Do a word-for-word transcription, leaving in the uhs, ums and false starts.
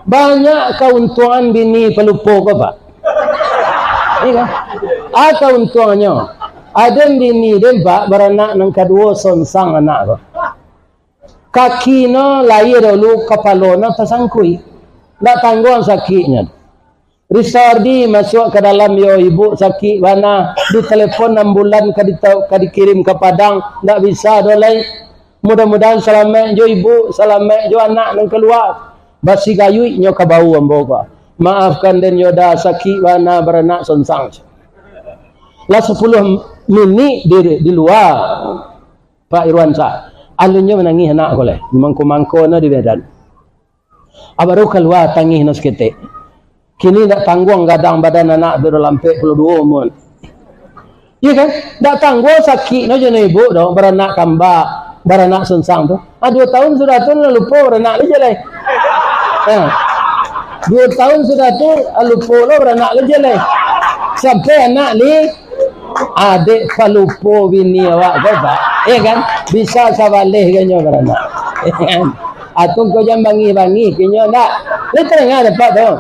Banyak kauntungan bini palupo ko, Pak. Iya kan? Ah, kauntungannya. Aden bini den, Pak, baranak nan kaduo sonsang anak ko. Kaki no lahia dulu, kapalo no tasangkuik. Ndak tangguang sakiknyo. Risto Ardi masuak ka dalam, "Yo, ibu sakik bana, ditelepon ambulan ka dita-, ka dikirim ka Padang, ndak bisa doh lai. Mudah-mudahan salamaik jo ibu, salamaik jo anak nan kalua." Basigayuiknyo kabau ambo ko. "Maafkan den, Yoda, sakik bana baranak sonsang." Lah sapuluah minik di, di lua, Pak Irwansa. Alunnyo manangih anak ko lai. Mangko-mangko no di Medan. Ah, baru kalua tangih no saketek. Kini ndak tangguang gadang badan anak tu, lah ampek puluah duo umua. Iya kan? Ndak tangguang sakik no jo no ibu doh, baranak kambak, baranak sonsang tu. Ah, duo tahun sudah tu lah lupo baranak lai jalai. Ha. Duo tahun sudah tu, ah, lupo lo baranak lai jalai. Sampai anak ni, adik palupo bini awak ko, Pak. Iya kan? Bisa sabaleh ka nyo baranak. Iya kan? Atau kau jangan bangih-bangih ka nyo, ndak? Lai tadanga dek Apak tu.